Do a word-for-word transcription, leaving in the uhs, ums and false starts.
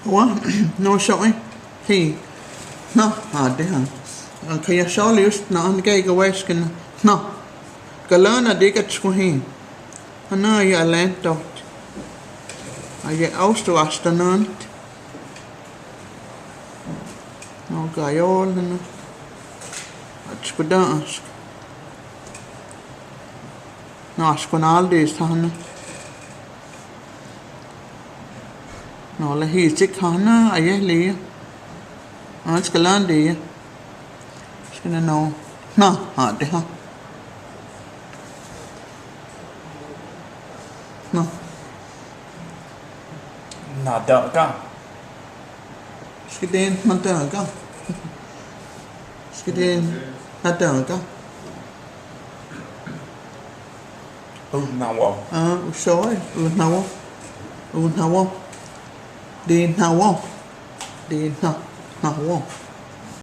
Wa, no, so'i. Hi. Na, ha, deha. Kaya soli us na an kay ka wes kina. Na. Kalana di ka tskuhi. Ana ya lento. Aya austu asta nant. No, kayol na. Atskuda ask. No, askun aldi sana. No, la hi sik hana, aye li. Askalan di. Skina no. Na, ha, deha. Na. Na, da, ka. Skidin, na, da, ka. Skidin, na, da, ka. U, na, wo. A, u, so'i, u, na, wo. U, na, wo. Di, na, wo. Di, na, na, wo.